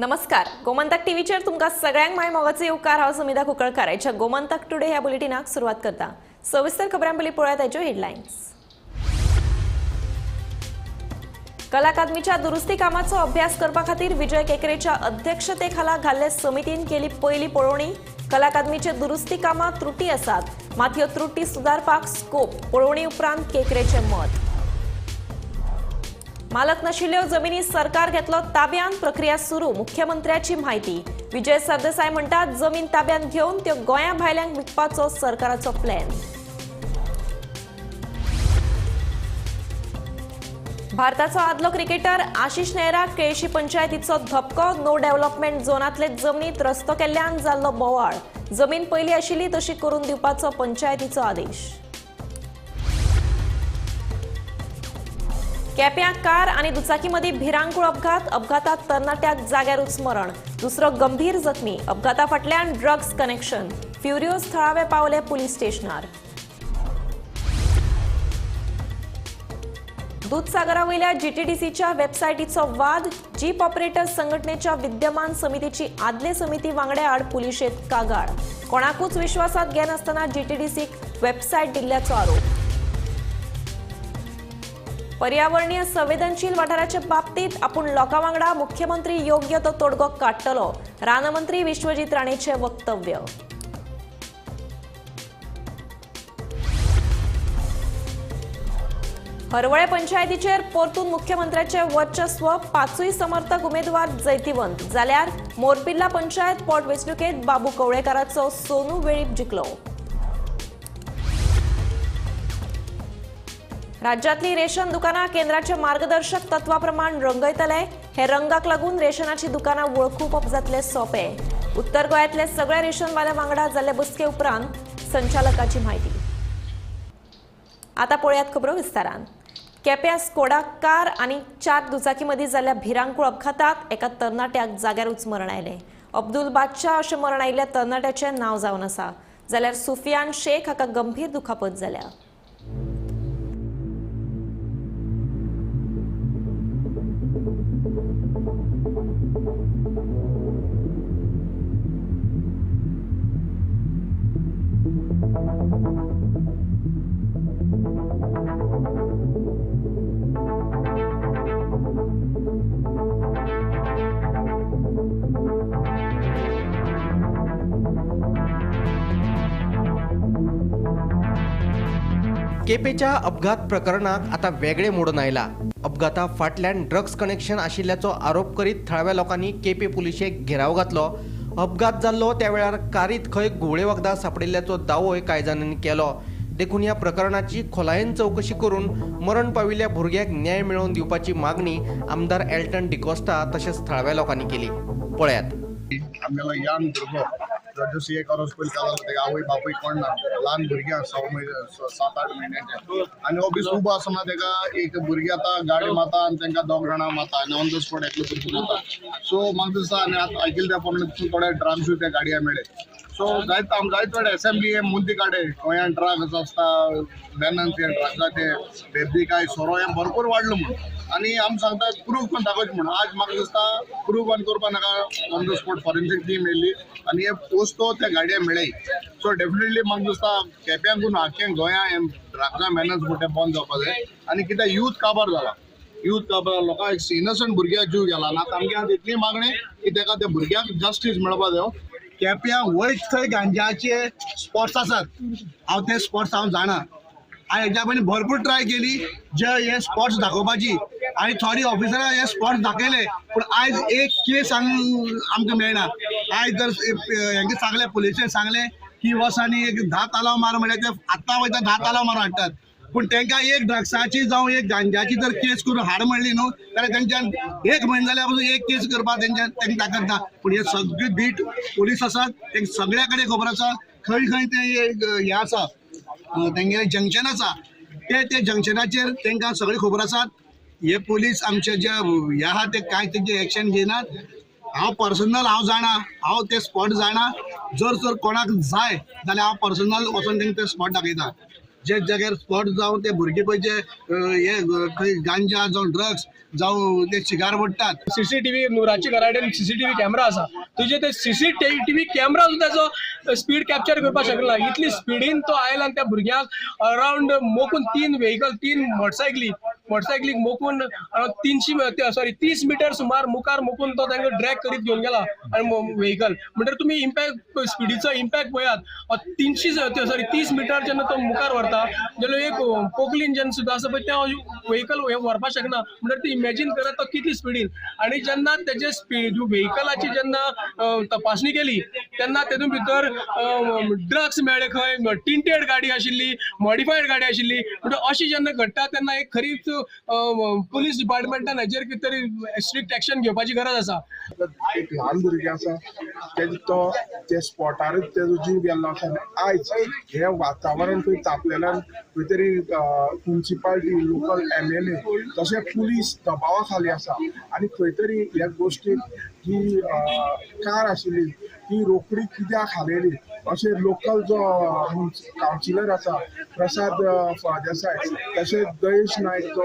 नमस्कार, गोमंतक टीव्हीचेर तुमकां सगळ्यांक माय मोगाचो येवकार. हांव सुमिधा कुंकळकार. आयच्या गोमंतक टुडे ह्या बुलेटिनाक सुरवात करता. सविस्तर खबरां पयलीं पळोवया ताच्यो हेडलायन्स. कला अकादमीच्या दुरुस्ती कामाचो अभ्यास करपा खातीर विजय केकरेच्या अध्यक्षतेखाला घाल्ले समितीन केली पयली पळोवणी. कला अकादमीचे दुरुस्ती कामां त्रुटी आसात, मात ह्यो त्रुटी सुदारपाक स्कोप, पळोवणी उपरांत केकरेचें मत. मालक नाशिल्ल्यो जमिनी सरकार घेतलो ताब्यांत, प्रक्रिया सुरू, मुख्यमंत्र्याची म्हायती. विजय सरदेसाय म्हणटात, जमीन ताब्यांत घेवन त्यो गोंया भायल्यांक विकपाचो सरकाराचो प्लॅन. भारताचो आदलो क्रिकेटर आशिष नेहराक केळशी पंचायतीचो धपको. नो डेव्हलपमेंट झोनांतले जमनीत रस्तो केल्ल्यान जाल्लो बोवाळ. जमीन पयली आशिल्ली तशी करून दिवपाचो पंचायतीचो आदेश. केप्यां कार आनी दुचाकी मदीं भिरांकूळ अपघात. अपघातात तरणाट्याक जाग्यारूच मरण, दुसरो गंभीर जखमी. अपघाता फाटल्यान ड्रग्स कनेक्शन. फ्युरियोज थळावे पावले पुलीस स्टेशनार. दूधसागरावयल्या जीटीडीसीच्या वेबसायटीचो वाद. जीप ऑपरेटर संघटनेच्या विद्यमान समितीची आदले समिती वांगड्या आड पुलिशेंत कागाळ. कोणाकूच विश्वासात घेनासतना जीटीडीसीक वेबसायट दिल्ल्याचो आरोप. पर्यावरणीय संवेदनशील वाठाराचे बाबतीत आपूण लोकां वांगडा, मुख्यमंत्री योग्य तो तोडगो काडटलो, रानमंत्री विश्वजीत राणेचे वक्तव्य. हरवळे पंचायतीचेर परतून मुख्यमंत्र्याचे वर्चस्व, पांचूय समर्थक उमेदवार जैतिवंत. जाल्यार मोरपिल्ला पंचायत पोटवेंचणुकेंत बाबू कवळेकाराचो सोनू वेळीप जिखलो. राज्यातली रेशन दुकानां केंद्राच्या मार्गदर्शक तत्वाप्रमाण रंगयतले. हे रंगाक लागून रेशनाची दुकानां वळखुवप जातले सोंपे. उत्तर गोंयांतले सगळ्या रेशनवाल्या वांगडा जाल्ले बसके उपरांत संचालकाची म्हायती. आता पळयात खबरो विस्तारान. केप्यां स्कोडा कार आनी 4 दुचाकी मदीं जाल्ल्या भिरांकूळ अपघातात एका तरणाट्याक जाग्यारूच मरण आयलें. अब्दुल बादशाह अशें मरण आयिल्ल्या तरणाट्याचें नांव जावन आसा, जाल्यार सुफियान शेख हाका गंभीर दुखापत जाल्या. केपेच्या अपघात प्रकरणाक आता वेगळे मोडून आयला. अपघाता फाटल्यान ड्रग्स कनेक्शन आशिल्ल्याचो आरोप करीत थळाव्या लोकांनी केपे पुलिशेक घेराव घातलो. अपघात जाल्लो त्या वेळार कारीत खंय घुंवळे वखदां सांपडिल्ल्याचो दावोय कांय जाणांनी केलो. देखून ह्या प्रकरणाची खोलायेन चवकशी करून मरण पाविल्ल्या भुरग्याक न्याय मेळोवन दिवपाची मागणी आमदार एल्टन डिकोस्टा तशेंच थळाव्या लोकांनी केली. पळयात. आमगेलो यान भुरगो जशी एक वर्स पयलीं काल तेका आवय बापूय कोण ना, ल्हान भुरगीं आसा 6 7-8 म्हयन्याचे आनी हो बेस उबो आसतना तेका एक भुरगीं आतां गाडी मारता आनी तेंकां दोग जाणां मारता आनी ऑन the spot एकलो भुरगो मारता. सो म्हाका दिसता आनी आतां आयकिल्ले त्या प्रमाणे थोडे ड्रग्सूय त्या गाडयां मेळ्ळे. सो जायते आम जायते वेळ एसेंब्ली हे मुद्दे काडे गोंयांत ड्रग्स आसता, बॅनन्स हे ड्रग्साचे बेबदीकाय सोरो हें भरपूर वाडलो म्हूण आनी आमी सांगता प्रूफ पण दाखोवचें म्हूण. आज म्हाका दिसता प्रूफ आनी करपा नाका, on the spot forensic team येयल्ली आनी हे वस्तू त्या गाडये मेळ्ळी. सो डेफिनेटली म्हाका दिसता केप्यांकून आख्ख्या गोंया हें ड्रग्सां मॅनन्स म्हूण तें बंद जावपा जाय. आनी कित्याक यूथ काबार जाला, यूथ काबार लोकांक इनोसंट भुरग्याक जीव गेला. आनी आतां आमगे आतां इतली मागणी की तेका त्या भुरग्याक जस्टीस मेळपा जाय. केप्यां वयच थंय गांजाचे स्पॉट्स आसात, हांव ते स्पॉट्स हांव जाणा आनी हेच्या पयलीं भरपूर ट्राय केली जे हे स्पॉट्स दाखोवपाची आनी थोडी ऑफिसरां हे स्पॉट्स दाखयले, पूण आयज एक केस आमकां मेळना. आयज जर हेंकां सांगलें, पुलिशेन सांगलें की वच आनी एक 10 तालाव मार म्हणल्यार ते आत्तां वयता 10 तालाव मारून हाडटात, पूण तांकां एक ड्रग्साची जावं एक गांजाची जर केस करून हाड म्हणली न्हू जाल्यार तेंच्यान एक म्हयनो जाल्यार पसून एक केस करपाक तेंच्यान तांकां ताकद ना. पूण हे सगळे बीट पोलीस आसात, तेंकां सगळ्या कडेन खबर आसा खंय खंय ते हें आसा, तेंगेलें जंक्शन आसा, ते ते जंक्शनाचेर तांकां सगळी खबर आसात. हे पोलीस आमचे जे हे आहा ते कांय तेंचे एक्शन घेनात. हांव पर्सनल हांव जाणा, हांव ते स्पॉट जाणा. जर जर कोणाक जाय जाल्यार हांव पर्सनल वचोन तांकां ते स्पॉट दाखयता. जे जाग्यार स्पॉट जावं ते भुरगे पळय जे हे खंय गांजा जावं ड्रग्स जावं ते शिगार ओडटात. सीसीटीव्ही नुराच्या घरा कडेन सीसीटीव्ही कॅमेरा आसा, तुजे ते सीसीटीव्ही कॅमेरा सुद्दां ताचो स्पीड कॅप्चर करपाक शकना. इतली स्पिडीन तो आयला आनी त्या भुरग्यांक अरावंड मोखून 3 व्हेकल, 3 मोटरसायकलीक मोखून अरावंड 30 मिटर सुमार मुखार मोखून तो तांकां ड्रॅग करीत घेवन गेला. आनी व्हेकल म्हणटकीर तुमी इम्पॅक्ट स्पिडीचो इम्पॅक्ट पळयात, 30 मिटर जेन्ना तो मुखार व्हरता जाल्यार एक पोकलीन जेन्ना सुद्दां आसा पळय त्या व्हेकल हें व्हरपाक शकना. म्हणटकीर ती इमॅजीन करात तो कितली स्पिडीन. आनी जेन्ना तेजे स्पीड व्हेकलाची जेन्ना तपासणी केली तेन्ना तेतून भितर ड्रग्स मेळ्ळे खंय, टिंटेड गाडी आशिल्ली, मॉडिफायड गाडी आशिल्ली. म्हणटकीर अशें जेन्ना घडटा तेन्ना एक खरीच पुलीस डिपार्टमेंटान हेजेर कितें तरी स्ट्रिक्ट एक्शन घेवपाची गरज आसा. एक ल्हान भुरगें आसा तेजो तो ते स्पॉटारूच तेजो जीव गेल्लो आसा. आयज हें वातावरण खंय तापलेल्यान खंय तरी मुन्सिपाल्टी, लोकल MLA तशें पुलीस दबावा खाली आसा आनी खंय तरी ह्या गोश्टीक जी कार आशिल्ली ती रोखडी कित्याक हालयली अशें लोकल जो कावन्सिलर आसा प्रसाद फळदेसाय तशेंच दयेश नायक जो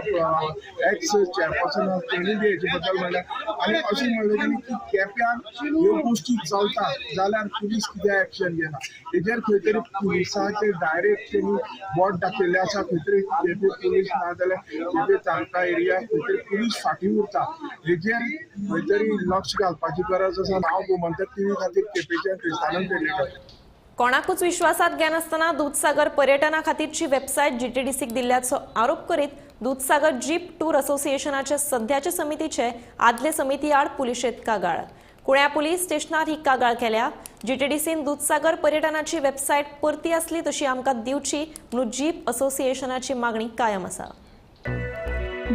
एक्स चेअरपर्सन आसा तेणी बी हेजे बद्दल म्हणलें. आनी अशें म्हणलें तेणी की केप्यान ह्यो गोश्टी चलता जाल्यार पुलीस कित्याक एक्शन घेना हेजेर खंय तरी पुलिसाचेर डायरेक्ट तेणी बोट दाखयल्लें आसा. खंय तरी केपें पुलीस ना जाल्यार केपें तालुका एरिया खंय तरी पुलीस फाटीं उरता, हेजेर खंय तरी लक्ष घालपाची गरज आसा. हांव गोमंतक टीव्ही खातीर केपेंच्यान क्रिस्तानंद पेडणेकर. कोणाकूच विश्वासात घेनासतना दूधसागर पर्यटना खातीरची वेबसायट जीटीडीसीक दिल्ल्याचो आरोप करीत दूधसागर जीप टूर असोसिएशनाच्या सध्याच्या समितीचे आदले समिती आड पुलिशेंत कागाळ. कुळ्या पुलीस स्टेशनार ही कागाळ केल्या. जीटीडीसीन दूधसागर पर्यटनाची वेबसायट परती आसली तशी आमकां दिवची म्हणून जीप असोसिएशनाची मागणी कायम आसा.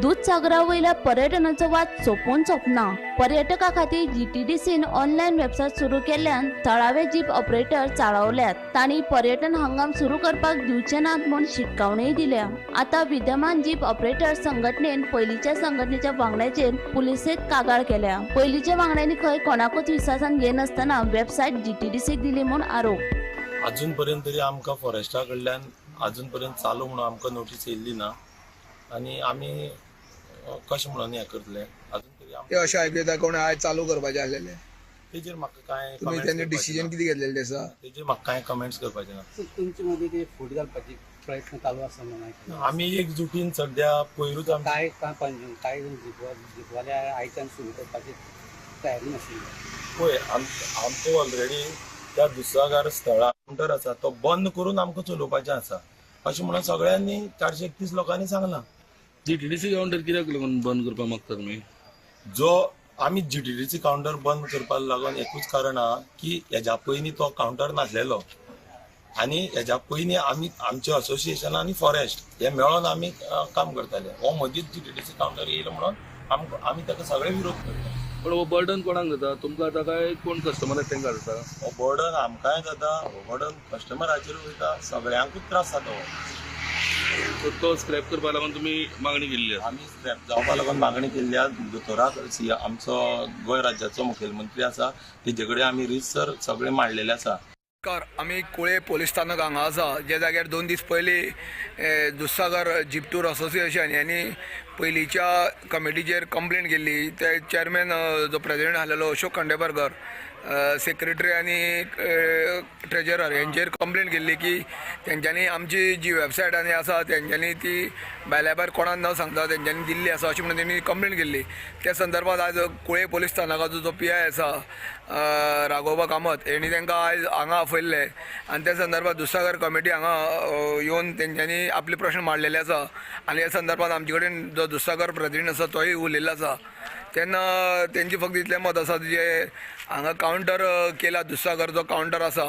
दूधसागरा वयल्या पर्यटनाचो वाद सोंपून सोंपना. पर्यटकां खातीर जीटीडीसीन ऑनलायन वेबसायट सुरू केल्ल्यान थळावे जीप ऑपरेटर चाळवल्यात. तांणी पर्यटन हंगाम सुरू करपाक दिवचे नात म्हूण शिटकावणीय दिल्या. आतां विद्यमान जीप ऑपरेटर संघटनेन पयलींच्या संघटनेच्या वांगड्याचेर पुलिसेंत कागाळ केल्या. पयलींच्या वांगड्यांनी खंय कोणाकूच विस्वासान घेनासतना वेबसायट जीटीडीसीक दिली म्हूण आरोप. अजून पर्यंत तरी आमकां फॉरेस्टा कडल्यान अजून पर्यंत चालू म्हणून आमकां नोटीस येयल्ली ना आनी आमी कशें म्हणून हें करतले अजून तरी. ते अशें आयकता कोण आयज चालू करपाचें आसलेलें तेजेर म्हाका कांय तुमी तेंचे डिसिजन कितें घेतलेलें आसा तेजेर म्हाका कांय कमेंट्स करपाचे ना. तुमचे मदीं ते फूट घालपाचे प्रयत्न चालू आसा म्हणून आमी एकजुटीन सद्या पयरूच काय कांय जिपवाले आयच्यान सुरू करपाची तयारी नाशिल्ली. पळय आमचो ऑलरेडी त्या दुधसागर स्थळा कावंटर आसा तो बंद करून आमकां चलोवपाचें आसा अशें म्हणून सगळ्यांनी 431 लोकांनी सांगलां. जीटीडीसी कावंटर कित्याक लागून बंद करपाक मागता तुमी? जो आमी जीटीडीसी कावंटर बंद करपाक लागून एकूच कारण आहा की हेज्या पयलीं तो कावंटर नासलेलो आनी हेज्या पयलीं आमी आमचे असोसिएशन आनी फॉरेस्ट हे मेळोन आमी काम करताले. हो मदींच जीटीडीसी कावंटर येयलो म्हणून आमी ताका सगळे विरोध करता. पण हो बर्डन कोणाक जाता? तुमकां आतां काय कोण कस्टमर तांकां जाता? हो बर्डन आमकांय जाता, हो बर्डन कस्टमराचेर वयता, सगळ्यांकूच त्रास जाता. हो तो स्क्रॅप करपाक लागून तुमी मागणी केल्ली आसा? आमी स्क्रॅप जावपा लागून मागणी केल्ली आसा. दोतोराक आमचो गोंय राज्याचो मुखेलमंत्री आसा तेजे कडेन आमी रितसर सगळें मांडलेलें आसा. नमस्कार, आमी कुळे पोलीस स्थानक हांगा आसा ज्या जाग्यार 2 दीस पयलीं दुधसागर जीप टूर असोसिएशन यांनी पयलींच्या कमिटीचेर कंप्लेन केल्ली. ते चेअरमॅन जो प्रेजिडेंट आसलेलो अशोक खांडेपारकर, सेक्रेटरी आनी ट्रेजरर हेंचेर कंप्लेन केल्ली की तेंच्यांनी आमची जी वेबसायट आनी आसा तेंच्यांनी ती भायल्या भायर कोणाक न सांगता तेंच्यांनी दिल्ली आसा अशें म्हणून तेणी कंप्लेन केल्ली. त्या संदर्भात आयज कुळे पोलीस स्थानकाचो जो PI आसा राघोबा कामत हेणी तांकां आयज हांगा आपयल्ले आनी त्या संदर्भात दुधसागर कमिटी हांगा येवन तेंच्यांनी आपले प्रश्न मांडलेले आसा आनी ह्या संदर्भात आमचे कडेन जो दुधसागर प्रेजिडेंट आसा तोय उलयल्लो आसा. तेन्ना तेंचे फक्त इतलें मत आसा जे हांगा कावंटर केला दुधसागर जो कावंटर आसा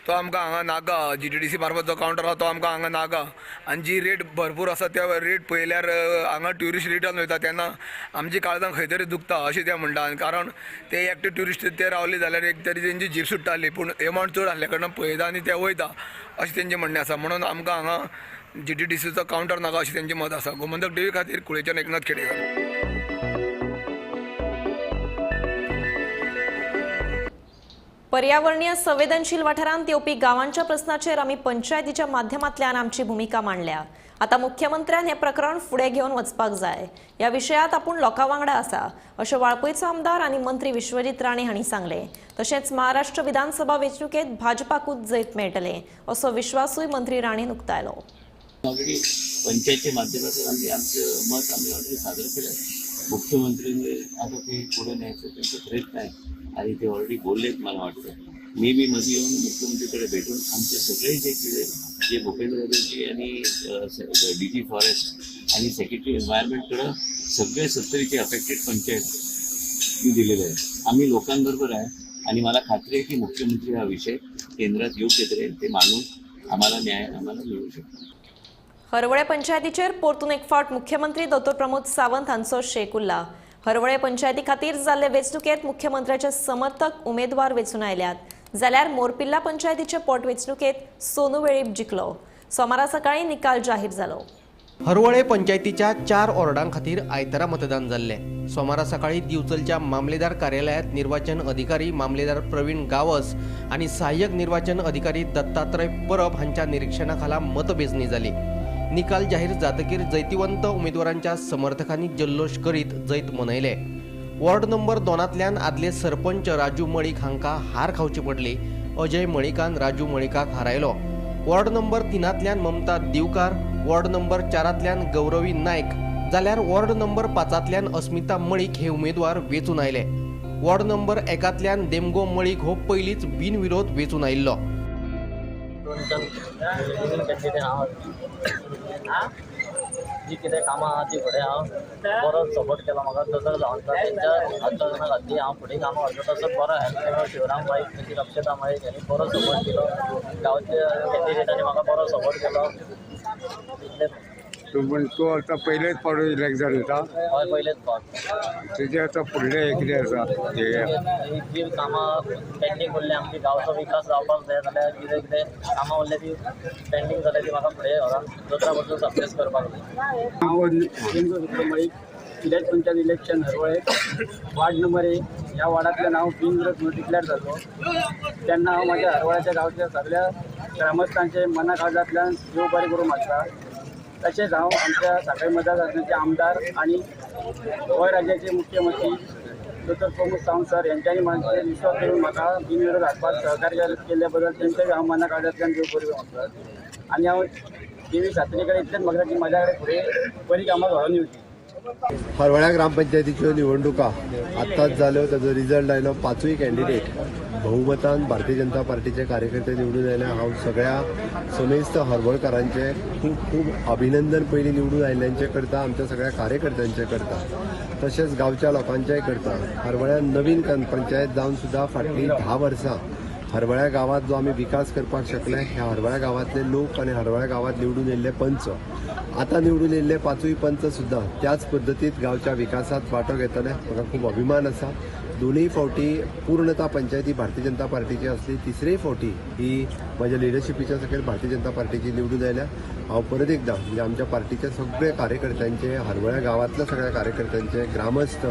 तो आमकां हांगा नाका, जीटीडीसी मार्फत जो कावंटर आसा तो आमकां हांगा नाका आनी जी रेट भरपूर आसा त्या रेट पळयल्यार हांगा ट्युरिस्ट रिटर्न वयता तेन्ना आमची काळजां खंय तरी दुखता अशें ते म्हणटा. आनी कारण ते एकटे ट्युरिस्ट ते रावले जाल्यार एक तरी तेंची जीप सुट्टाली, पूण एमावंट चड आसल्या कारणान पळयता आनी ते वयता अशें तेंचें म्हणणें आसा. म्हणून आमकां हांगा जीटीडीसीचो कावंटर नाका अशें तेंचें मत आसा. गोमंतक टीव्ही खातीर कुळेच्यान एकनाथ खेडेकर. पर्यावरणीय संवेदनशील वाठारांत येवपी गांवांच्या प्रस्नाचेर आमी पंचायतीच्या माध्यमांतल्यान आमची भुमिका मांडल्या. आतां मुख्यमंत्र्यान हें प्रकरण फुडें घेवन वचपाक जाय. ह्या विशयांत आपूण लोकां वांगडा आसा अशें वाळपयचो आमदार आनी मंत्री विश्वजीत राणे हांणी सांगलें. तशेंच महाराष्ट्र विधानसभा वेंचणुकेंत भाजपाकूच जैत मेळटलें असो विश्वासूय मंत्री राणेन उक्तायलो. ऑलरेडी पंचायतच्या माध्यमातून आम्ही आमचं मत आम्ही ऑलरेडी सादर केलं. मुख्यमंत्र्यांनी आता ते पुढे न्यायचा त्यांचा प्रयत्न आहे आणि ते ऑलरेडी बोललेत. मला वाटतं मी बी मध्ये येऊन मुख्यमंत्रीकडे भेटून आमचे सगळे जे किडे जे भूपेंद्र यादवजी आणि DG forest आणि सेक्रेटरी एन्व्हायरमेंटकडं सगळे 70चे अफेक्टेड पंचायत मी दिलेले आहे. आम्ही लोकांबरोबर आहे आणि मला खात्री आहे की मुख्यमंत्री हा विषय केंद्रात योग्य तऱ्हेने ते मांडून आम्हाला न्याय आम्हाला मिळू शकतो. हरवळे पंचायतीचेर परतून एक फावट मुख्यमंत्री डॉ प्रमोद सावंत हांचो शेक उरला. हरवळे पंचायती खातीर जाल्ले वेंचणुकेंत मुख्यमंत्र्याचे समर्थक उमेदवार वेंचून आयल्यात, जाल्यार मोरपिल्ला पंचायतीचे पोटवेंचणुकेंत सोनू वेळीप जिखलो. सोमारा सकाळी निकाल जाहीर जालो. हरवळे पंचायतीच्या 4 वॉर्डां खातीर आयतारा मतदान जाल्लें. सोमारा सकाळी दिवचलच्या मामलेदार कार्यालयांत निर्वाचन अधिकारी मामलेदार प्रवीण गावस आनी सहाय्यक निर्वाचन अधिकारी दत्तात्रय परब हांच्या निरीक्षणाखाला मतमेजणी जाली. निकाल जाहीर जातकीर जैतिवंत उमेदवारांच्या समर्थकांनी जल्लोष करीत जैत मनयले. वॉर्ड नंबर 2 आदले सरपंच राजू मळीक हांकां हार खावची पडली. अजय मळिकान राजू मळिकाक हारायलो. वॉर्ड नंबर 3 ममता दिवकार, वॉर्ड नंबर 4 गौरवी नायक, जाल्यार वॉर्ड नंबर 5 अस्मिता मळीक हे उमेदवार वेंचून आयले. वॉर्ड नंबर 1 देमगो मळीक हो पयलींच बिनविरोध वेंचून आयिल्लो. जी कितें कामां आहा ती फुडें हांव बरो सपोर्ट केला म्हाका दोतोर जावन तेंच्या आश्वासना खातीर हांव फुडें कामां करता तसो बरो हेल्प केलो. शिवराम नायक तशी अक्षता नायक हांणी बरो सपोर्ट दिलो. गांवच्या कॅन्डिडेटांनी म्हाका बरो सपोर्ट केलो. तूं तूं आतां पयलेच फावट इलेक्ट जाता? हय, पयलेच फावट. तुजें आतां फुडलें हें कितें आसा? जी कामां पेंडींग उरल्या आमची गांवचो विकास जावपाक जाय जाल्यार कितें कितें कामां उरल्या ती पेंडींग जाल्या ती म्हाका फुडें व्हरोन दोतोरा बसून सक्सेस करपाक जाय. हांव village panchayat election Harvalem ward number 1 ह्या वार्डांतल्यान हांव बिनविरोध म्हणून डिक्लेअर जालो. तेन्ना हांव म्हज्या हरवळ्याच्या गांवच्या सगळ्या ग्रामस्थांचे मना काळजांतल्यान देव बरें करूं मागता. तशेंच हांव आमच्या सांखळे मतदारसंघाचे आमदार आनी गोंय राज्याचे मुख्यमंत्री दोतोर प्रमोद सावंत सर यांच्यानी म्हजेर विश्वास दवरून म्हाका बिनविरोध हाडपाक सहकार्य केल्ल्या बद्दल तेंचेय हांव मना काळजांतल्यान देव बरें मागता. आनी हांव देवी सात्रे कडेन इतलेंच मागता की म्हाज्या कडेन फुडें बरी कामां घडोवन येवची. हरवळ्या ग्रामपंचायतीच्यो निवडणुका आत्ताच जाल्यो, ताजो रिजल्ट आयलो. 5 कॅन्डिडेट बहुमतान भारतीय जनता पार्टीचे कार्यकर्ते निवडून आयले. हांव सगळ्या समेस्त हरवळकारांचे खूब खूब अभिनंदन पयलीं निवडून आयिल्ल्यांचें करता, आमच्या सगळ्या कार्यकर्त्यांचें करता, तशेंच गांवच्या लोकांचेंय करता. हरवळ्या नवीन पंचायत जावन सुद्दां फाटलीं 10 वर्सां हरवळ्या गांवांत जो आमी विकास करपाक शकले, ह्या हरवळ्या गांवांतले लोक आनी हरवळ्या गांवांत निवडून येयल्ले पंच, आतां निवडून येयल्ले 5 पंच सुद्दां त्याच पद्दतीत गांवच्या विकासांत वांटो घेतले. म्हाका खूब अभिमान आसा. 2 फावटी पूर्णता पंचायती भारतीय जनता पार्टीची आसली, तिसरेय फावटी ही म्हज्या लिडरशिपीच्या सकयल भारतीय जनता पार्टीची निवडून आयल्या. हांव परत एकदां म्हणजे आमच्या पार्टीच्या सगळ्या कार्यकर्त्यांचे, हरवळ्या गांवांतल्या सगळ्या कार्यकर्त्यांचे, ग्रामस्थ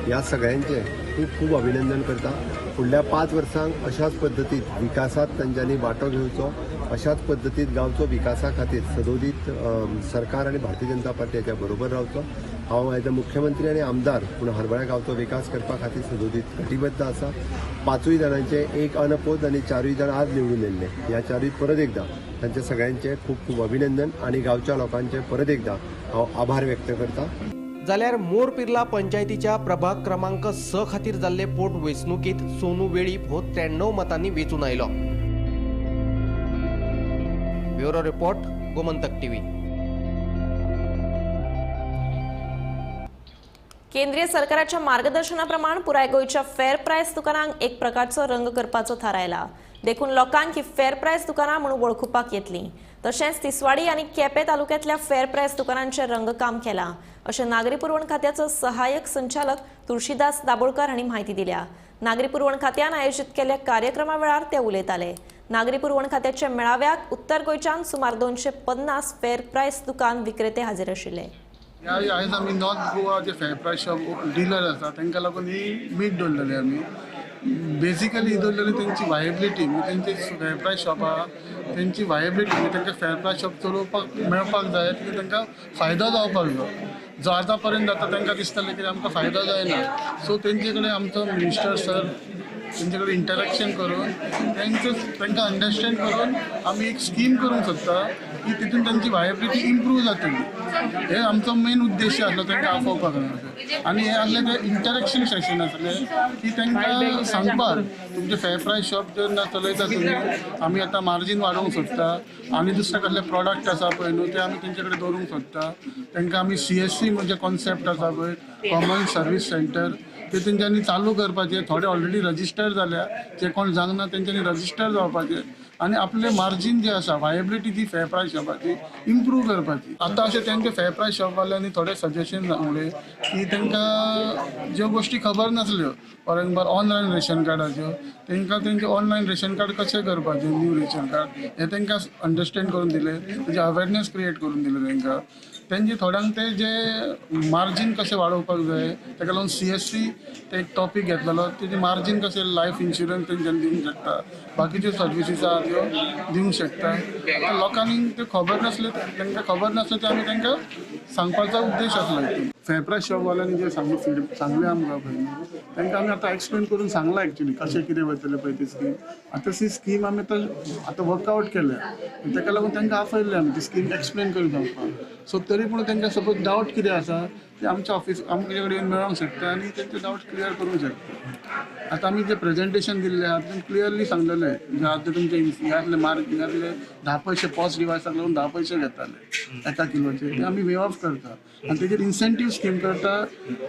ह्या सगळ्यांचे खूब खूब अभिनंदन करता. फुडल्या 5 वर्सांक अशाच पद्दतीत विकासांत तांच्यांनी वांटो घेवचो, अशाच पद्दतीत गांवचो विकासा खातीर सदोदीत सरकार आनी भारतीय जनता पार्टी हाच्या बरोबर रावचो. हांव एज अ मुख्यमंत्री आनी आमदार पूण हरवळ्या गांवचो विकास करपा खातीर सदोदीत कटिबद्ध आसा. 5 जाणांचे 1 अनपोज आनी 4 जाण आज निवडून येयल्ले. ह्या 4 परत एकदां तांचे सगळ्यांचे खूब खूब अभिनंदन आनी गांवच्या लोकांचे परत एकदां हांव आभार व्यक्त करता. जाल्यार मोरपिर्ला पंचायतीच्या प्रभाग क्रमांक 6 खातीर जाल्ले पोट वेंचणुकेंत सोनू वेळीप हो 93 मतांनी वेंचून आयलो. Bureau report, Gomantak TV. केंद्रीय सरकाराच्या मार्गदर्शनाप्रमाण पुराय गोंयच्या फेअर प्रायस दुकानांक एक प्रकारचो रंग करपाचो थारायला. देखून लोकांक ही फेअर प्रायस दुकानां म्हणून वळखुपाक येतली. तशेंच तिसवाडी आनी केपें तालुक्यांतल्या फेअर प्रायस दुकानांचें रंगकाम केलां अशें नागरी पुरवण खात्याचो सहाय्यक संचालक तुळशीदास दाबोळकर हांणी म्हायती दिल्या. नागरी पुरवण खात्यान आयोजीत केल्ल्या कार्यक्रमा वेळार ते उलयताले. नागरी पुरवण खात्याच्या मेळाव्याक उत्तर गोंयच्यान सुमार 250 फेअर प्रायस दुकान विक्रेते हाजीर आशिल्ले. आयज आमी नॉर्थ गोवा जे फेअर प्रायस शॉप डिलर आसा तांकां लागून ही मीट दवरलेली आमी. बेसिकली दवरलेली तेंची वायबिलिटी, म्हणजे तेंचे फेर प्रायस शॉप आहा तेंची वायबिलिटी, म्हणजे तांकां फेर प्रायस शॉप चलोवपाक मेळपाक जाय, की तांकां फायदो जावपाक जाय. जो आतां पर्यंत जाता तांकां दिसतालें की आमकां फायदो जायना. सो तेंचे कडेन आमचो मिनिस्टर सर तेंचे कडेन इंटरेक्शन करून तांकां अंडरस्टँड करून आमी एक स्कीम करूंक सोदता की तितून तांची वायबिलिटी इम्प्रूव जातली. हे आमचो मेन उद्देश आसलो तांकां आपोवपाक. आनी हे आसलें ते इंटरेक्शन सेशन आसलें की तांकां सांगपाक तुमचें फेर प्रायस शॉप जर ना चलयता तुमी, आमी आतां मार्जीन वाडोवंक सोदता आनी दुसरे कसले प्रोडक्ट आसा पळय न्हू ते आमी तेंचे कडेन दवरूंक सोदता. तांकां आमी CSC म्हणजे कॉन्सेप्ट आसा पळय, कॉमन सर्वीस सेंटर, ते तेंच्यांनी चालू करपाचें. थोडे ऑलरेडी रजिस्टर जाल्या, जे कोण जांगना तेंच्यांनी रजिस्टर जावपाचें आनी आपलें मार्जीन जें आसा वायबिलिटी ती फेर प्रायस शॉपाची इम्प्रूव करपाची. आतां अशें तेंचे फेर प्रायस शॉपवाल्यांनी थोडे सजेशन सांगले की तांकां ज्यो गोश्टी खबर नासल्यो, फॉर एक्झाम्पल ऑनलायन रेशन कार्डाच्यो, तांकां तेंचें ऑनलायन रेशन कार्ड कशें करपाचें, न्यू रेशन कार्ड, हें तांकां अंडरस्टँड करून दिलें, तेजें अवेरनेस क्रिएट करून दिलें तांकां. तेंचे थोड्यांक ते जे मार्जीन कशें वाडोवपाक जाय ताका लागून CSC ते एक टॉपीक घेतलेलो, तेजें मार्जीन कशें लायफ इन्शुरन्स तेंच्यांनी दिवंक शकता, बाकीच्यो सर्विसीस आहा त्यो दिवंक शकता. आतां लोकांनी त्यो खबर नासल्यो, तांकां खबर नासलें तें आमी तांकां सांगपाचो उद्देश आसलो. फेर प्रायस शॉपवाल्यांनी जें सांगलें फीड सांगलें आमकां पळय न्हू, तांकां आमी आतां एक्सप्लेन करून सांगलां एक्चुली कशें कितें वयतलें पळय ती स्कीम. आतां ती स्कीम आमी आतां वर्कआवट केल्या, ताका लागून तांकां आपयल्लें आमी ती स्कीम एक्सप्लेन करून सांगपाक. सो तरी पूण तांकां सपोज डावट कितें आसा ते आमच्या ऑफिस आमचे कडेन येवन मेळोंक शकता आनी तेंचे डावट क्लियर करूंक शकता. आतां आमी जें प्रेजेंटेशन दिल्लें आहा तितून क्लियरली सांगलेलें, जे आतां तुमचे ह्यातले मार्क ह्यातले 10 पयशे पॉस डिवायसाक लागून 10 पयशे घेताले एका किलोचे, ते आमी वे ऑफ करता आनी तेजेर इन्सेंटीव स्कीम करता.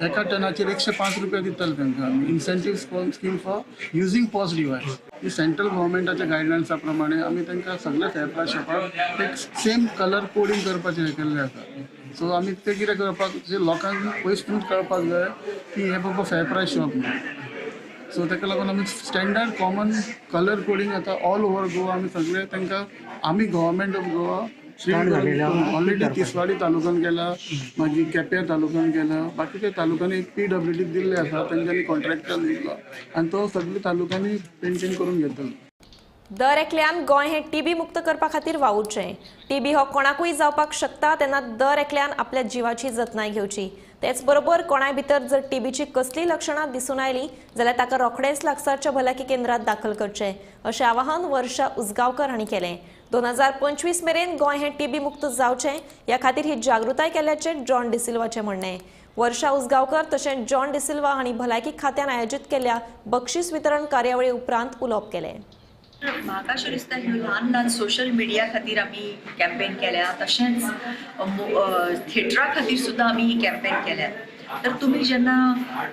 एका टनाचेर 105 रुपया दितले तांकां आमी, incentive scheme for using POS device. ही सेंट्रल गव्हर्मेंटाच्या गायडलायन्सा प्रमाणे आमी तांकां सगळे फेर प्रायस शॉपाक एक सेम कलर कोडींग करपाचें हें केल्लें आसा. सो आमी तें कितें करपाक जे लोकांक पयस कळपाक जाय की हें बाबा फेर प्रायस शॉप न्हू. सो ताका लागून आमी स्टँडर्ड कॉमन कलर कोडींग आतां ऑल ओवर गोवा आमी सगळे तांकां आमी government of Goa already Tiswadi तालुक्यान केला, मागीर केप्यां तालुक्यान केला, बाकीच्या तालुक्यांनी PWD दिल्ले आसा, तेंच्यांनी कॉन्ट्रॅक्टर दिल्लो आनी तो सगळे तालुक्यांनी पेंटींग करून घेतलो. दर एकल्यान गोंय हें टीबी मुक्त करपा खातीर वावुरचें. टीबी हो कोणाकूय जावपाक शकता, तेन्ना दर एकल्यान आपल्या जिवाची जतनाय घेवची. तेच बरोबर कोणाय भितर जर टीबीची कसलीय लक्षणां दिसून आयलीं जाल्यार ताका रोखडेंच लागसारच्या भलायकी केंद्रात दाखल करचें अशें आवाहन वर्षा उजगांवकर हांणी केलें. 2025 मेरेन गोंय हें टीबी मुक्त जावचें ह्या खातीर ही जागृताय केल्ल्याचें जॉन डिसिल्वाचें म्हणणें. वर्षा उजगांवकर तशेंच जॉन डिसिल्वा हांणी भलायकी खात्यान आयोजीत केल्ल्या बक्षीस वितरण कार्यावळी उपरांत उलोवप केलें. म्हाका अशें दिसता ह्यो ल्हान ल्हान सोशल मिडिया खातीर आमी कॅम्पेन केल्या, तशेंच थिएटरा खातीर सुद्दां आमी ही कॅम्पेन केल्या. तर तुमी जेन्ना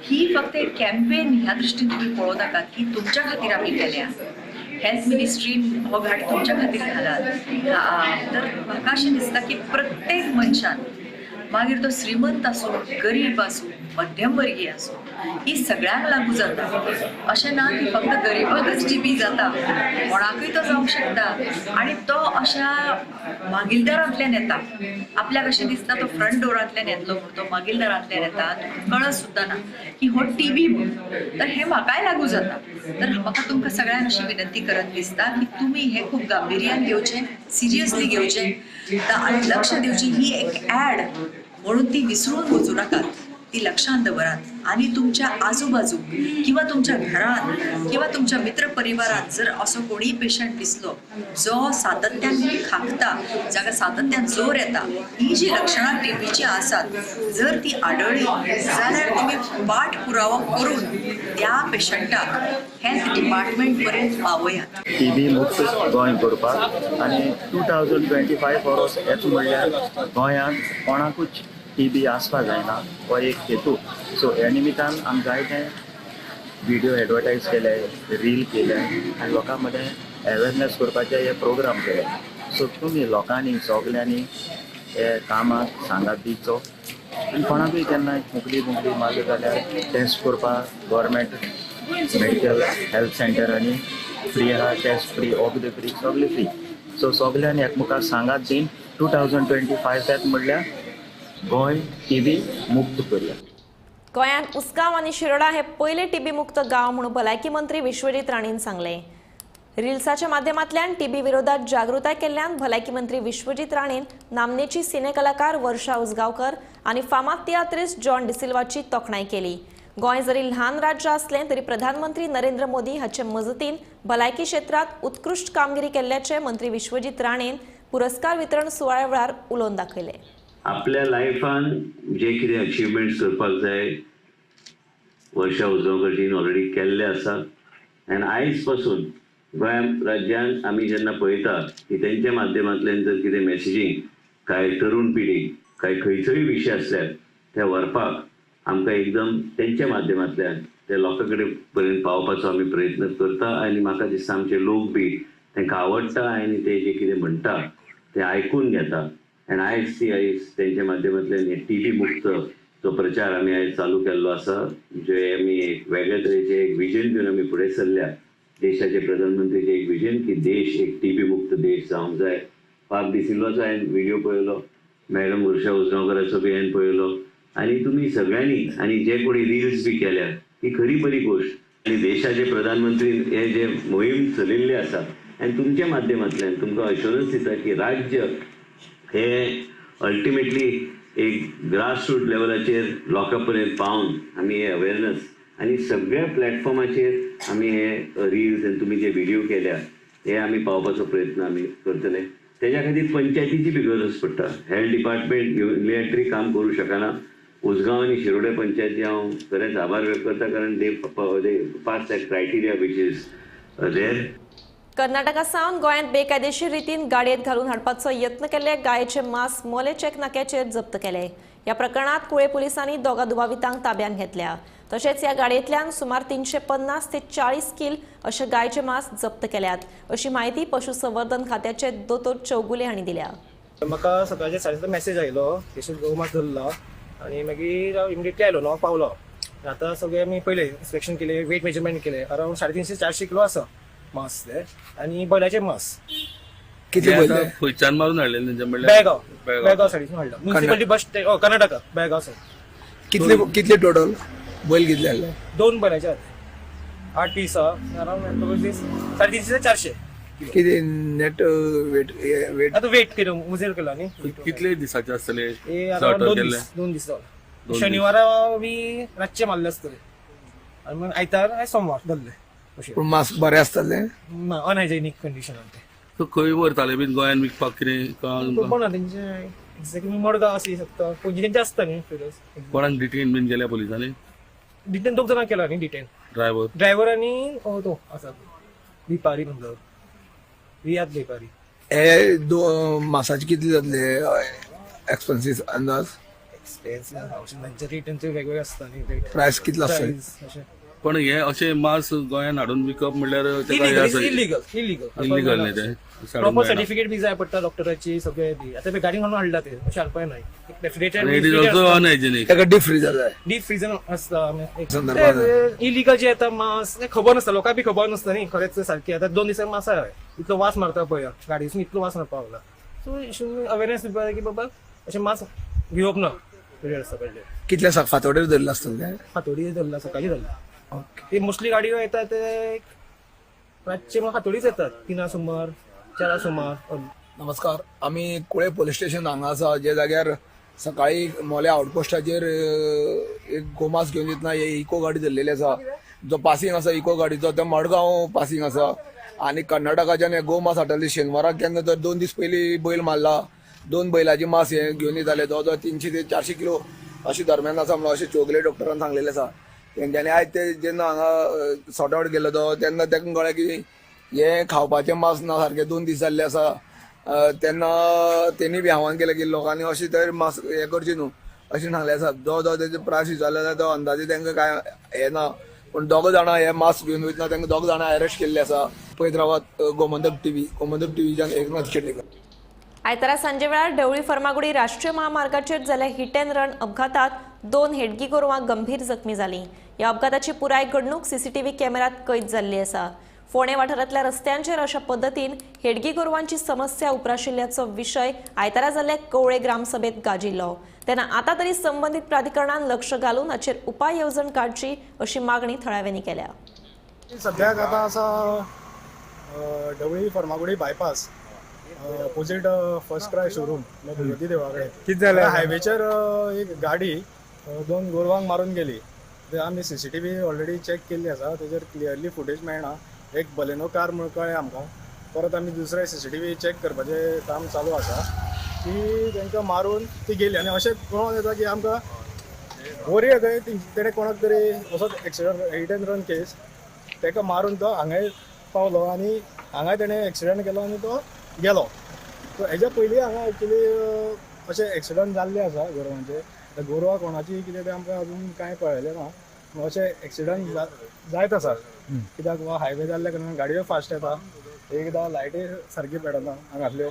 ही फक्त एक कॅम्पेन ह्या दृश्टीन तुमी पळोवं नाकात की तुमच्या खातीर आमी केल्या, हेल्थ मिनिस्ट्रीन हो घाट तुमच्या खातीर घाला. तर म्हाका अशें दिसता की प्रत्येक मनशान, मागीर तो श्रीमंत आसूं, गरीब आसूं, मध्यमवर्गीय आसूं, ही सगळ्यांक लागू जाता. अशें ना की फक्त गरिबाकच टीबी जाता, कोणाकूय तो जावंक शकता. आनी तो अशा मागीलदारांतल्यान येता. आपल्याक अशें दिसता तो फ्रंट डोरांतल्यान येतलो म्हूण, तो मागीलदारांतल्यान येता, कळत सुद्दां ना की हो टीबी म्हूण. तर हें म्हाकाय लागू जाता. तर म्हाका तुमकां सगळ्यांक अशी विनंती करत दिसता की तुमी हें खूब गांभिर्यान घेवचें, सिरियसली घेवचें आनी लक्ष दिवचें. ही एक ॲड म्हणून ती विसरून वचूं नाकात, ती लक्षांत दवरात. आनी तुमच्या आजूबाजू किंवा तुमच्या घरात किंवा तुमच्या मित्र परिवारात जर असो कोणीय पेशंट दिसलो जो सातत्यान खांकता, जाका सातत्यान जोर येता, ही जी लक्षणां टीबीची आसात जर ती आढळ्ळी जाल्यार तुमी पाठ पुरावो करून त्या पेशंटाक हेल्थ डिपार्टमेंट पर्यंत पावयात. टीबी मुक्त गोंय करपाक आनी 2025 वर्स येता म्हणल्यार गोंयांत कोणाकूच टीबी आसपा जायना हो एक हेतू. सो ह्या निमित्तान आमी जायते व्हिडियो एडवर्टायज केले, रील केले आनी लोकां मदें अवेरनेस करपाचे हे प्रोग्राम केले. सो तुमी लोकांनी सगल्यांनी हे कामाक सांगात दिवचो आनी कोणाकूय केन्ना खोंकली बुंकली मारली जाल्यार टेस्ट करपाक गव्हर्मेंट मेडिकल हेल्थ सेंटरांनी फ्री आहा, टेस्ट फ्री, वखद फ्री, सगळें फ्री. सो सगल्यांनी एकमेकाक सांगात दीन 2025 म्हणल्यार गोंय टीबी मुक्त करूया. गोंयांत उसगांव आनी शिरोडा हे पयले टीबी मुक्त गांव म्हणून भलायकी मंत्री विश्वजीत राणेन सांगलें. रिल्साच्या माध्यमांतल्यान टीबी विरोधात जागृताय केल्ल्यान भलायकी मंत्री विश्वजीत राणेन नामनेची सिने कलाकार वर्षा उसगांवकर आनी फामाद तियात्रिस्ट जॉन डिसिल्वाची तोखणाय केली. गोंय जरी ल्हान राज्य असलें तरी प्रधानमंत्री नरेंद्र मोदी हाचे मजतीन भलायकी क्षेत्रात उत्कृश्ट कामगिरी केल्ल्याचे मंत्री विश्वजीत राणेन पुरस्कार वितरण सुवाळ्या वेळार उलोवन दाखयले. आपल्या लायफान जे कितें अचिवमेंट्स करपाक जाय वर्षा उसगांवकरजीन ऑलरेडी केल्ले आसा आनी आयज पासून गोंय राज्यान आमी जेन्ना पळयता की तेंच्या माध्यमांतल्यान जर कितें मॅसेजींग कांय तरुण पिढी कांय खंयचोय विशय आसल्यार ते व्हरपाक आमकां एकदम तेंच्या माध्यमांतल्यान ते लोकां कडेन पर्यंत पावपाचो आमी प्रयत्न करता आनी म्हाका दिसता आमचे लोक बी तांकां आवडटा आनी ते जे कितें म्हणटा ते आयकून घेता. आनी आयज ती आयज तेंच्या माध्यमांतल्यान हे टीबी मुक्त जो प्रचार आमी आयज चालू केल्लो आसा, जे आमी एक वेगळे तरेचे एक विजन घेवन आमी फुडें सरल्या. देशाचे प्रधानमंत्रीचे एक विजन की देश एक टीबी मुक्त देश जावंक जाय. पाक डिसिल्वाचो हांवें व्हिडियो पळयलो, मॅडम वर्षा उसगांवकराचो बी हांवें पळयलो आनी तुमी सगळ्यांनी आनी जे कोणी रिल्स बी केल्या ही खरी बरी गोश्ट. आनी देशाचे प्रधानमंत्री हे जे मोहीम चलयल्ली आसा आनी तुमच्या माध्यमांतल्यान तुमकां अश्योरन्स दिता की राज्य हे अल्टिमेटली एक ग्रासरूट लेवलाचेर लोकां पर्यंत पावन आमी हे अवेरनस आनी सगळ्या प्लॅटफॉर्माचेर आमी हे रिल्स आनी तुमी जे व्हिडियो केल्या हे आमी पावपाचो प्रयत्न आमी करतले. तेज्या खातीर पंचायतीची बी गरज पडटा. हेल्थ डिपार्टमेंट युनिलॅटरी काम करूं शकना. उसगांव आनी शिरोडे पंचायती हांव खरेंच आभार व्यक्त करता, कारण they pass that criteria which is there. Karnataka सावन गोंयांत बेकायदेशीर रितीन गाडयेत घालून हाडपाचो यत्न केल्ले गायेचे मांस मोले चेक नाक्याचेर जप्त केले. ह्या प्रकरणात कुळे पुलिसांनी दोगा दुबावितांक ताब्यांत घेतल्या. तशेंच ह्या गाडयेंतल्यान सुमार 350 ते 40 किल अशे गायचे मांस जप्त केल्यात, अशी म्हायती पशुसंवर्धन खात्याचे दोतोर चौगुले हांणी दिल्या. म्हाका सकाळचे 7:30 मॅसेज आयलो, तशेंच गोमांस धरला आनी मागीर हांव इमिडिएटली आयलो, 9 पावलो. आतां सगळें आमी पयलें इन्स्पेक्शन केलें, वेट मेजरमेंट केलें, अरावंड 350-400 किलो आसा मांस ते आनी बैलाचे मांस. कितले बैल खंयच्यान मारून हाडले? बेळगांव, बेळगांव सायडीसून हाडला. Municipality bus stand, Karnataka, Belgaum side. कितले कितले टोटल बैल कितले हाडले? 2 बैलाचे आहा, 8 पीस आहा, अरावंड 350 ते 400. कितें नेट वेट? वेट आतां वेट केलो, मुजेर केलो न्ही. कितले दिसाचे आसतले? 2 दीस जालो. शनिवारा बी रातचे मारले आसतले आनी मागीर आयतार आनी सोमवार धरले. पूण मांस बरें आसतलें ना, अनहायजेनीक कंडिशनान ते. सो खंय व्हरताले बीन गोंयान विकपाक कितें? खबर ना तेंचे एक्झॅक्टली, मडगांव आसूं शकता, पणजी तेंचे आसता न्ही फिरोज. कोणाक डिटेन बीन केल्या पुलिसांनी? डिटेन 2 जाणांक केला न्ही डिटेन, ड्रायव्हर आनी तो आसा वेपारी, म्हणलो रियाद वेपारी. हे मासाचे कितले जातले एक्सपेन्सीस अंदाज? एक्सपेन्स तांचे रेट वेगवेगळे आसता न्ही. प्रायस कितलो आसता? पण हे अशें मांस गोंयान हाडून विकप म्हणल्यार इलिगल, इलिगल, इलिगल न्ही तें. प्रॉपर सर्टिफिकेट बी जाय पडटा डॉक्टराची, सगळे बी. आतां गाडी घालून हाडला ते अशें हाडपाक जायना. ताका डीप फ्रीजर जाय, डीप फ्रीजर आसता. इलिगल जे येता मांस खबर नासता, लोकांक बी खबर नासता न्ही खरेंच सारकें. आतां 2 दिसांक मांस आसा, इतलो वास मारता पळय, गाडयेसून इतलो वास मारपाक लागला. सो अवेरनेस दिवपाक जाय की बाबा अशें मांस घेवप ना. कितल्या फातोडेर धरला आसतलें? फातोडी धरला, सकाळी धरला. ते मोस्टली गाडयो येतात ते रातचे फातोडीच येतात, 3 सुमार 4 सुमार. नमस्कार, आमी कुळे पोलीस स्टेशन हांगा आसा, जे जाग्यार सकाळी मोले आउटपोस्टाचेर एक गोमास घेवन येतना इको गाडी धरलेली आसा. जो पासिंग आसा इको गाडीचो तो मडगांव पासिंग आसा आनी कर्नाटकाच्यान हे गोमास हाडटाले. शेनवाराक केन्ना तर 2 दीस पयलीं बैल मारला, 2 बैलाची मास हे घेवन येताले, जवळ जवळ 300 ते 400 किलो अशें दरम्यान आसा म्हणून अशें चोगले डॉक्टरान सांगलेलें आसा. तेंच्यांनी आयज ते जेन्ना हांगा सॉर्ट आवट केल्लो तो तेन्ना तांकां कळ्ळें की हें खावपाचें मांस ना सारकें, 2 दीस जाल्ले आसा. तेन्ना तेणी बी आव्हान केलें की लोकांनी अशें तर मांस हें करचें न्हू अशें सांगलें आसा. जो जो तेजे प्रायस विचारले जाल्यार तो अंदाजे तांकां कांय हें ना, पूण 2 जाणां हे मास्क घेवन वयतना तांकां 2 जाणां अरेस्ट केल्ले आसा. पळयत रावात गोमंतक टीव्ही, गोमंतक टीव्हीच्यान एकनाथ शेट्टीकर. आयतारा सांजे वेळार ढवळी फर्मागुडी राष्ट्रीय महामार्गाचेर जाल्ल्या हिट अँड रन अपघातात 2 हेडगी गोरवां गंभीर जखमी जालीं. ह्या अपघाताची पुराय घडणूक सीसीटीव्ही कॅमेऱ्यात कैद जाल्ली आसा. फोंडें वाठारांतल्या रस्त्यांचेर अशा पद्दतीन हेडगी गोरवांची समस्या उप्राशिल्ल्याचो विशय आयतारा जाल्ल्या कवळे ग्रामसभेत गाजिल्लो. तेन्ना आतां तरी संबंदीत प्राधिकरणान लक्ष घालून हाचेर उपाय येवजण काडची अशी मागणी थळाव्यांनी केल्या. सद्याक आतां आसा Dhawali Farmagudi bypass opposite first cry showroom Bhagwati देवळा कडेन कितें जालें? हायवेचेर एक गाडी 2 गोरवांक मारून गेली. ते आमी सीसीटीव्ही ऑलरेडी चॅक केल्ली आसा, तेजेर क्लियरली फुटेज मेळना. एक बलेनो कार म्हूण कळ्ळें आमकां. परत आमी दुसरे सीसीटीव्ही चॅक करपाचें काम चालू आसा की तांकां मारून ती गेली. आनी अशें कळोन येता की आमकां वरी येता तेणें कोणाक तरी असोच accident hit and run case ताका मारून तो हांगाय पावलो आनी हांगाय तेणें एक्सिडंट केलो आनी तो गेलो. सो हेज्या पयलीं हांगा एक्चुली अशें एक्सिडंट जाल्ले आसा गोरवांचे. आतां गोरवां कोणाची कितें तें आमकां अजून कांय कळ्ळेलें ना. अशें एक्सिडंट जायत आसा कित्याक हो हायवे जाल्ल्या कारणान गाडयो फास्ट येता, एकदां लायटी सारकी पेटना हांगासल्यो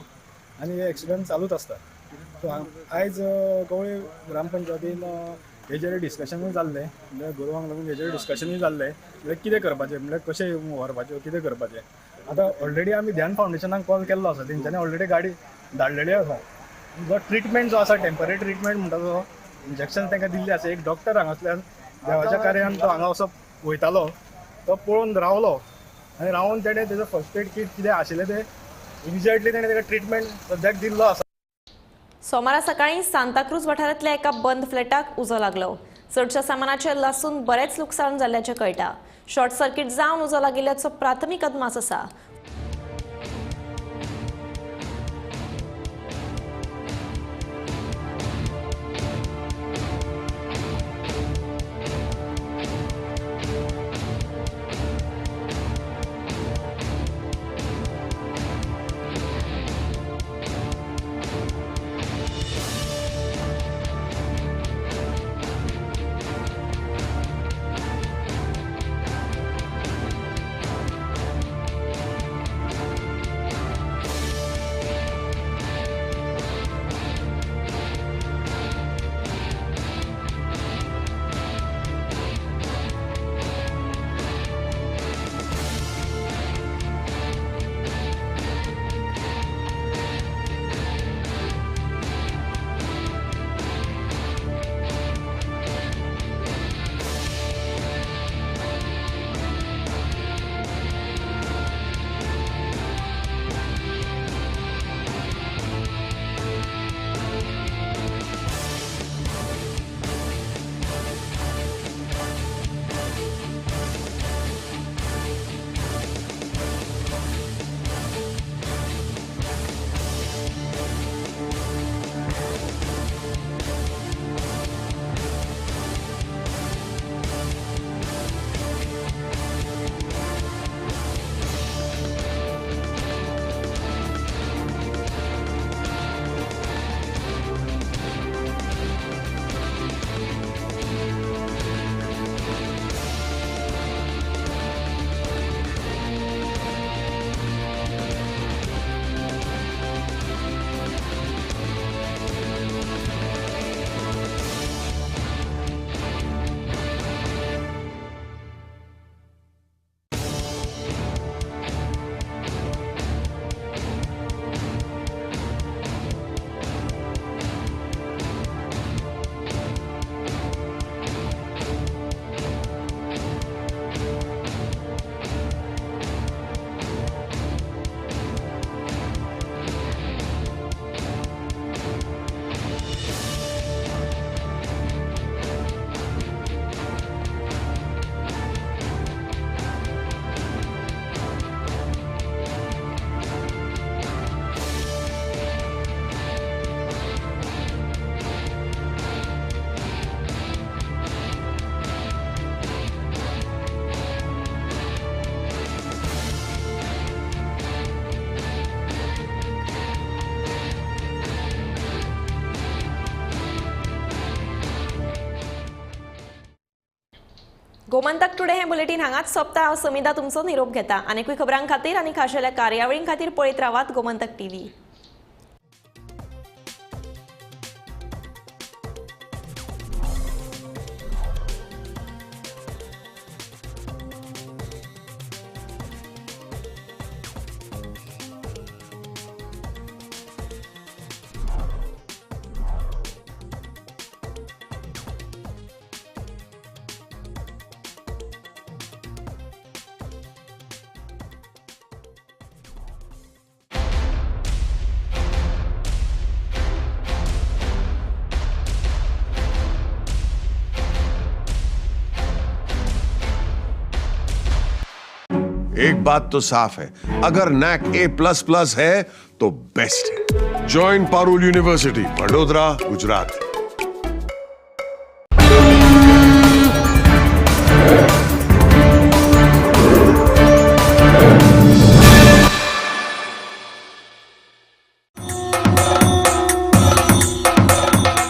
आनी हे एक्सिडंट चालूच आसता. सो आयज कवळे ग्रामपंचायतीन हेजेर डिस्कशनूय जाल्लें, म्हणल्यार गोरवांक लागून हेजेर डिस्कशनूय जाल्लें, म्हणल्यार कितें करपाचें, म्हणल्यार कशें व्हरपाच्यो, कितें करपाचें. आतां ऑलरेडी आमी ध्यान फावंडेशनाक कॉल केल्लो आसा, तेंच्यांनी ऑलरेडी गाडी धाडलेली आसा. जो ट्रिटमेंट जो आसा टेंपररी ट्रिटमेंट म्हणटा तो इंजेक्शन तांकां दिल्लें आसा. एक डॉक्टर हांगासल्यान देवाच्या कार्यान तो हांगा असो वयतालो, तो पळोवन रावलो आनी रावन तेणें तेजो फर्स्ट एड कीट कितें आशिल्लें तें इमिजिएटली तेणें ताका ट्रिटमेंट सद्याक दिल्लो आसा. सोमारा सकाळी सांताक्रूज वाठारांतल्या एका बंद फ्लॅटाक उजो लागलो. चडशा सामानाचें लासून बरेंच लुकसाण जाल्ल्याचें कळटा. शॉर्ट सर्किट जावन उजो लागिल्ल्याचो प्राथमीक अदमास आसा. गोमंतक टुडे हे बुलेटीन हांगाच सोंपता. हांव समिता तुमचो निरोप घेता. आनीकूय खबरां खातीर आनी खाशेल्या कार्यावळीं खातीर पळयत रावात गोमंतक टीव्ही. एक बात तो साफ है, अगर नैक A++ है तो बेस्ट है। Join Parul university, Vadodara, Gujarat.